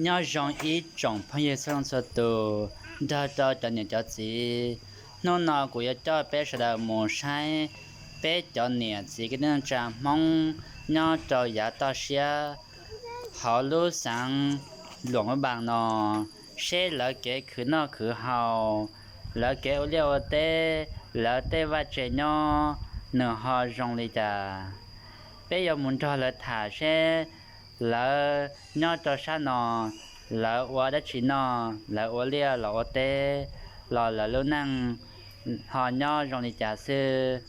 Nyob zoo ib tsoom phooj ywg txhua leej txhua tus, nrog rau cov niam cov txiv. Hnub no kuv yuav coj peb sawv daws mus saib peb cov niam txiv kwv tij neej tsa Hmoob nyob rau yav toj siab hauv lub xeev Luam Npas no, seb lawv kev khwv noj khwv haus, lawv kev ua liaj ua teb, lawv tej vaj tse nyob nws ho zoo li cas. Peb yuav mus nrog lawv tham seb lawv nyob rau sab no, lawv ua dab tsi noj, lawv ua liaj los ua teb, los lawv lub neej ho nyob zoo li cas xwb.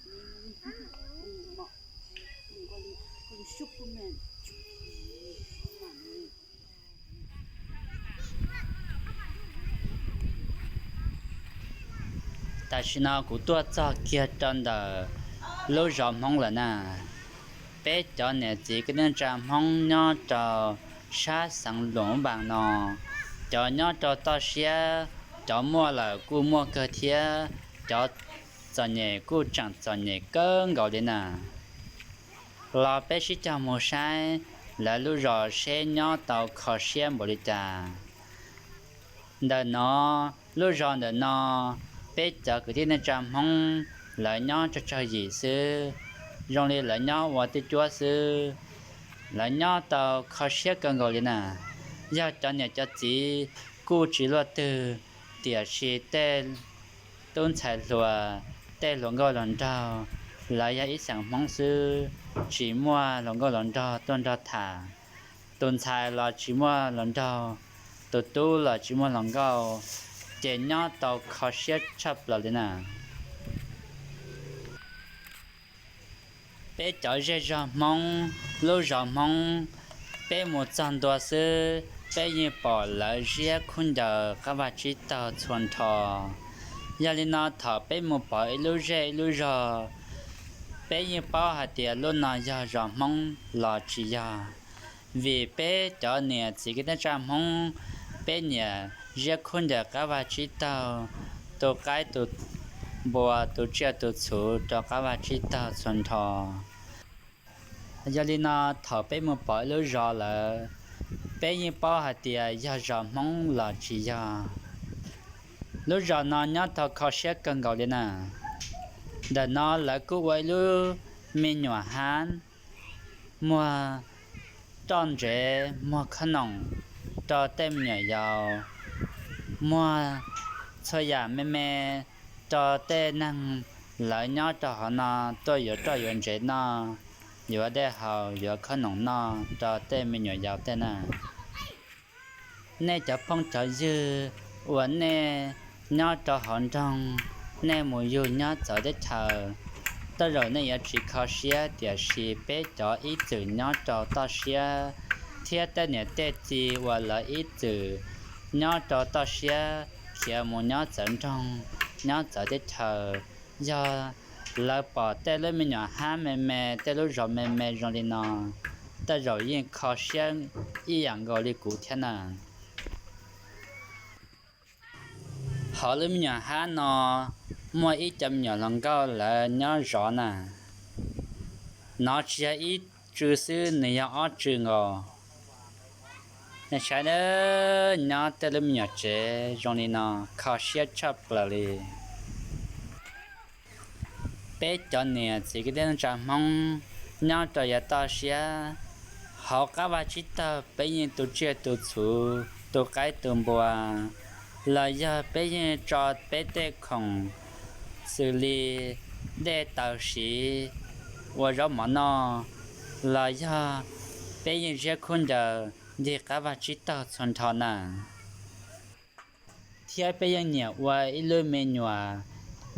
Tam sim no kuv tuaj txog kiag rau ntawm lub zos Hmoob lawm na. Peb cov niam txiv kwv tij neej tsa Hmoob nyob rau sab xeev Luam Npas no, cov nyob rau toj siab, cov muaj lawm kuj muaj kawg thiab, cov txom nyem kuj tseem txom nyem kawg nkaus li na. Los peb sib cog mus saib lawv lub zos seb nyob tau kho siab npaum li cas. Ntawm no, lub zos ntawm no, peb cov kwv tij neej tsa Hmoob lawv nyob tsawg tsawg yim xwb, zoo li lawv nyob ua tib cuab xwb. Lawv nyob tau kho siab kawg nkaus li na. Yog cov niam cov txiv kuj tsis luaj twg, tiam sis tej tub ntxhais hluas, tej hluas nkauj hluas nraug, lawv yog ib xeem Hmoob xwb, tsis muaj hluas nkauj hluas nraug tuaj nrog tham. Tus ntxhais los tsis muaj hluas nraug, tus tub los tsis muaj hluas nkauj, ces nyob tau kho siab tshaj plaws li na. Peb cov zej zog Hmoob, lub zos Hmoob, peb mus txog ntua xwb, peb yeej pom lawv ziab khaub ncaws qab vaj tsib taug txhua nrho. Yog li no thaum peb mus pom ib lub zej ib lub zog, peb yeej paub hais tias lub no yog zos Hmoob los tsis yog. Vim peb cov niam txiv kwv tij neej tsa Hmoob, peb nyiam ziab khaub ncaws qab vaj tsib taug, tu qaib tu npua, tu tsiaj tu txhu rau qab vaj tsib taug txhua nrho. Yog li no thaum peb mus pom ib lub zos lawm, peb yeej paub hais tias yog zos Hmoob los tsis yog. Lub zos no nyob tau kho siab kawg nkaus li na. Ntawm no lawv kuj ua ib lub me nyuam hab, muag roj ntsev, muag khob noom rau tej me nyuam yaus, muag txhua yam me me rau tej neeg lawv nyob rau hauv no tuaj yuav roj yuav ntsev noj, yuav dej haus, yuav khob noom noj rau tej me nyuam yaus tej na. Nej cov phooj cov ywg uas nej nyob rau hauv nroog, nej mus yug nyob txawv teb chaws, tej zaum nej yuav tsis kho siab, tiam sis peb cov ib txwm nyob rau toj siab thiab tej niam tej txiv uas lawv ib txwm nyob rau toj siab khiav mus nyob txawv nroog, nyob txawv teb chaws, yog lawv pom tej lub me nyuam hab me me, tej lub zos me me zoo li no, tej zaum yeej kho siab ib yam nkaus li kuv thiab na. Hauv lub me nyuam hab no muaj ib co me nyuam hluas nkauj lawv nyob zov na. No tsis yog ib tsw xwb, nws yog ob tsw nkaus. Nej saib, nyob tej lub me nyuam tsev zoo li no, kho siab tshaj plaws li. Peb cov niam txiv kwv tij neej tsa Hmoob nyob rau yav toj siab, hauv qab vaj tsib taug peb yeej tu tsiaj tu txhu, tu qaib tu npua, los yog peb yeej tso peb tej khoom xws li dej taws siv ua zaub mov noj, los yog peb yeej ziab khaub ncaws ncig qab vaj tsib taug txhua nrho na. Thiab peb yeej nyiam ua ib lub me nyuam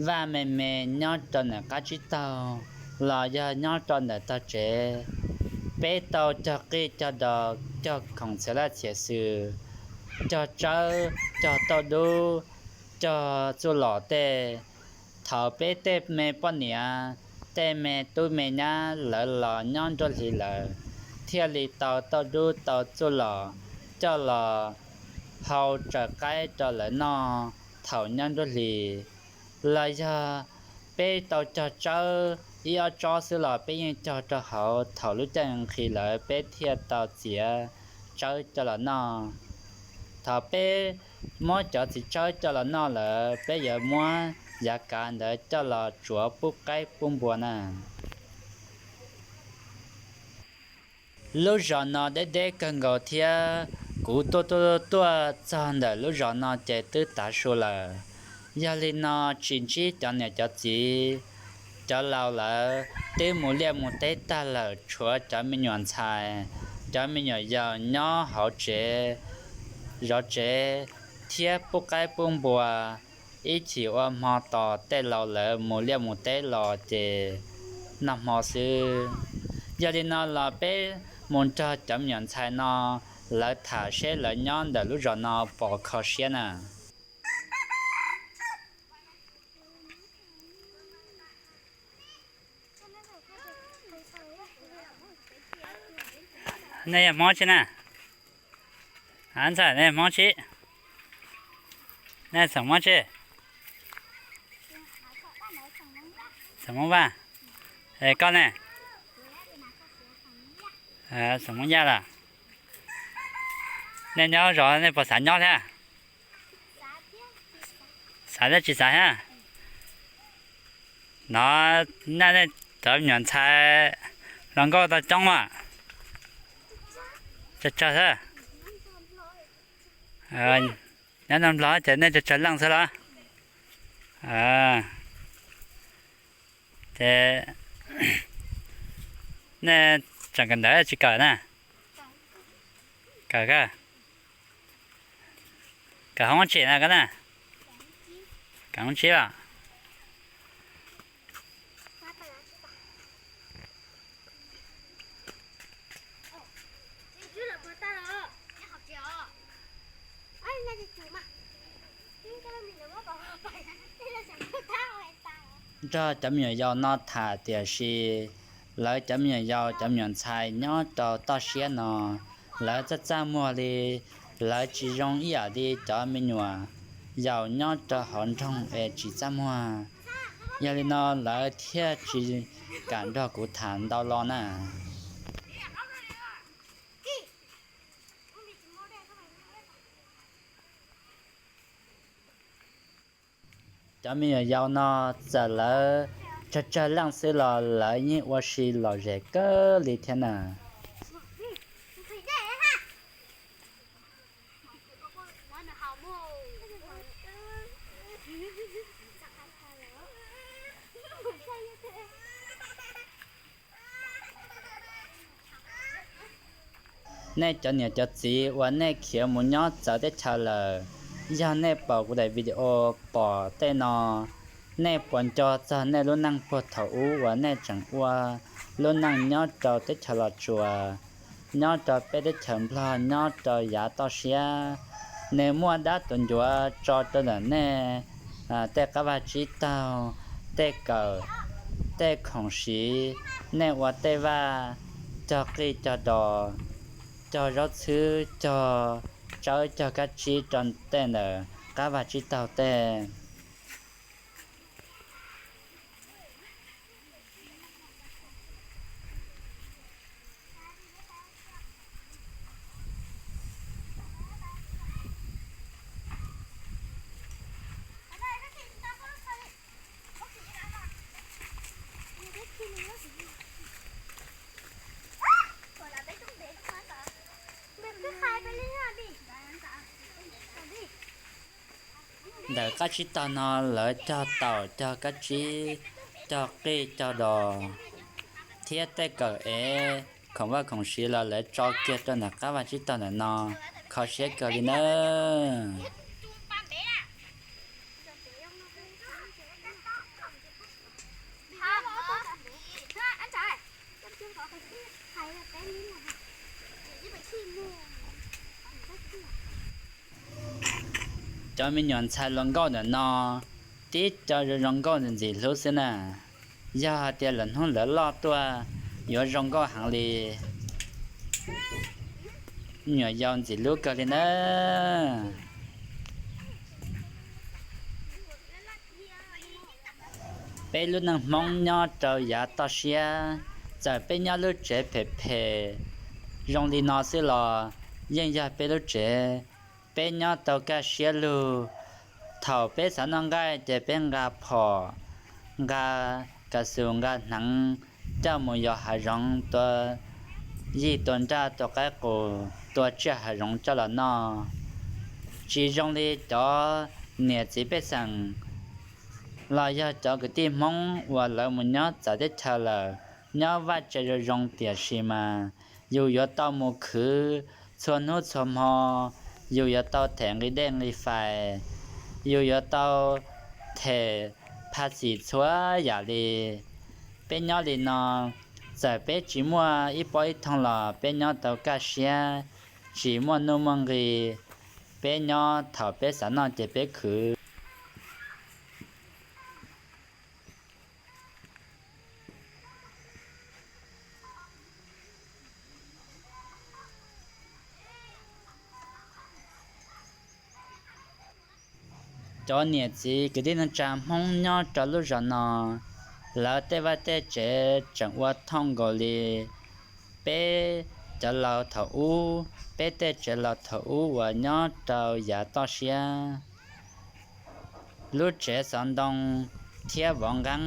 vaj me me nyob rau ntawm qab tsib taug, los yog nyob rau ntawm tog tsev. Peb tau cog qij cog dos, cog khoom txhiam laj txhiam xws, cog tsawb, cog tauj dub, cog txuj lom tej. Thaum peb tej me poj niam, tej me tub me nyab lawv los nyob nruab hlis lawm, thiaj li tau tauj dub tau txuj lom coj los hau tsaws qaib rau lawv noj thaum nyob nruab hlis. Los yog peb tau cog tsawb ib ob tsob xwb los peb yeej cog rau hauv, thaum lub caij nqhis lawm peb thiaj tau txiav tsawb coj los noj. Thaum peb muab cov txiv tsawb coj los noj lawm, peb yuav muab yav kav ntawd coj los tsuav pub qaib pub npua na. Lub zos no deb deb kawg nkaus thiab, kuv tuaj tuaj tuaj txog ntawm lub zos no ces twb tav su lawm. Yog li no tsis ntsib cov niam cov txiv, cov laus lawv twb mus liaj mus teb tag lawm, tshuav cov me nyuam ntxhais, cov me nyuam yaus nyob hauv tsev zov tsev thiab pub qaib pub npua. Ib chim ua hmo tos tej laus lawv mus liaj mus teb los ces noj hmo xwb. Yog li no los peb mus nrog cov me nyuam ntxhais no lawv tham seb lawv nyob ntawm lub zos no puas kho siab na. Nej yog Hmoob tsi na? Ntxawm, nej Hmoob tsi? Nej txheem Hmoob tsi? Txheem Hmoob Vaj. Es koj ne? Txheem Hmoob Yaj los? Nej nyob zos nej puas xav nyob thiab? Xav thiab tsis xav thiab? No, nej cov me nyuam ntxhais hluas nkauj tau coob mas? Tsawg tsawg xwb? Nyob nrog Nplog ces nej tsawg tsawg leej xwb los? Ces nej tseem kawm ntawv tsis kawm na? Kawm kawg. Kawm hoob tshim na koj na? Kawm hoob tsib los? Nrog cov me nyuam yaus no tham tiam sis lawv cov me nyuam yaus cov me nyuam ntxhais nyob rau toj siab no, lawv txaj txaj muag li, lawv tsis zoo ib yam li cov me nyuam yaus nyob rau hauv nroog es tsis txaj muag. Yog li no lawv thiaj tsis kam nrog kuv tham ntau lo na. Cov me nyuam yaus no txawm lawv tsawg tsawg leej xwb los lawv yeej ua si lom zem kawg li thiab na. Nej cov niam cov txiv uas nej khiav mus nyob txawv teb chaws lawm, yog nej pom kuv daim video pom tej no, nej puas nco txog nej lub neej puag thaum ub uas nej tseem ua lub neej nyob rau teb chaws Los Tsuas, nyob rau peb teb chaws Nplog nyob rau yav toj siab? Nws muaj dab tuv ncuav tso rau ntawm nej tej qab vaj tsib taug, tej kawm, tej khoom siv, nej ua tej vaj, cog qij cog dos, cog zaub txhwb, cog tsawb cog kab tsib rau tej ntawm qab vaj tsib taug tej. Ntawm qab tsib taug no lawv cog taum cog kab tsib, cog qij cog dos, thiab tej kawm ev, khoom vaj khoom siv los lawv tso kiag rau ntawm qab vaj tsib taug ntawm no, kho siab kawg li nawb. Cov me nyuam ntxhais hluas nkauj ntawm no, tib co zoo zoo nkauj ntxim hlub xwb na. Yog hais tias lwm hnub lawv loj tuaj, yuav zoo nkauj heev li. Me nyuam yaus ntxim hlub kawg li nawb. Peb lub neej Hmoob nyob rau yav toj siab, txawm peb nyob lub tsev phem phem zoo li no xwb los yeej yog peb lub tsev. Peb nyob tau kaj siab lug, thaum peb xav noj nqaij ces peb nqa phom, nqa kas xus, nqa hneev coj mus yos hav zoov, tua yij tua nraj tua qaib qus, tua tsiaj hav zoov coj los noj. Tsis zoo li cov niam txiv pej xeem los yog cov kwv tij Hmoob uas lawv mus nyob txawv teb chaws lawm, nyob vaj tse zoo zoo, tiam sis mas yus yuav tau mus khwv txhua hnub txhua hmo, yus yuav tau them nqi dej nqi fais, yus yuav tau them pha xim txhua yam li. Peb nyob li no, txawm peb tsis muaj ib pob ib thooj los peb nyob tau kaj siab, tsis muaj nuj muaj nqi. Peb nyob thaum peb xav noj ces peb khwv. Cov niam txiv kwv tij neej tsa Hmoob nyob rau lub zos no, lawv tej vaj tej tsev tseem ua thooj nkaus li peb cov laus thaum ub, peb tej tsev laus thaum ub uas nyob rau yav toj siab. Lub tsev xov ntoo thiab vov nqeeb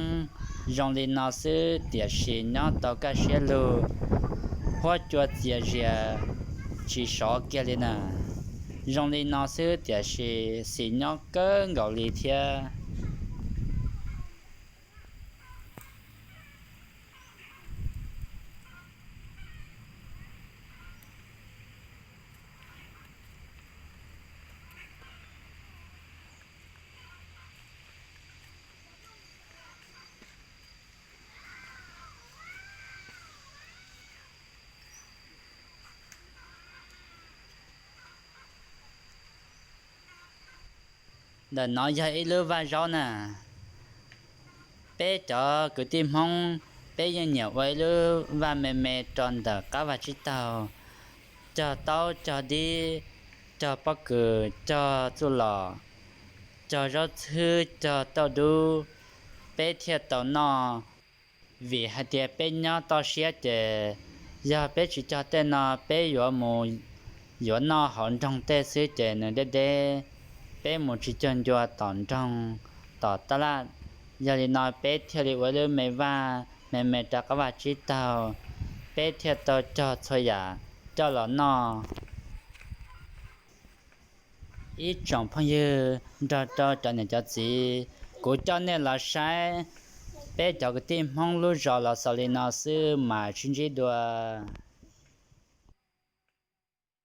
zoo li no xwb, tiam sis nyob tau kaj siab lug, huab cua txias zias tsis sov kiag li na. Zoo li no xwb, tiam sis xis nyob kawg nkaus li thiab. Ntawm no yog ib lub vaj zaub na. Peb cov kwv tij Hmoob, peb yeej nyiam ua ib lub vaj me me rau ntawm qab vaj tsib taug, cog taub cog dib, cog pob kws, cog txuj lom, cog zaub txhwb, cog tauj dub, peb thiaj tau noj. Vim hais tias peb nyob toj siab ces yog peb tsis cog tej no peb yuav mus yuav noj hauv nroog tej xwb ces nws deb deb, peb mus tsis cuag ncua tom nroog, tom taj laj. Yog li no peb thiaj li ua lub me vaj me me rau qab vaj tsib taug, peb thiaj tau cog txhua yam coj los noj. Ib tsoom phooj ywg nrog rau cov niam cov txiv, kuv coj nej los saib peb cov kwv tij Hmoob lub zos los xaus li no xwb, mam sib ntsib dua.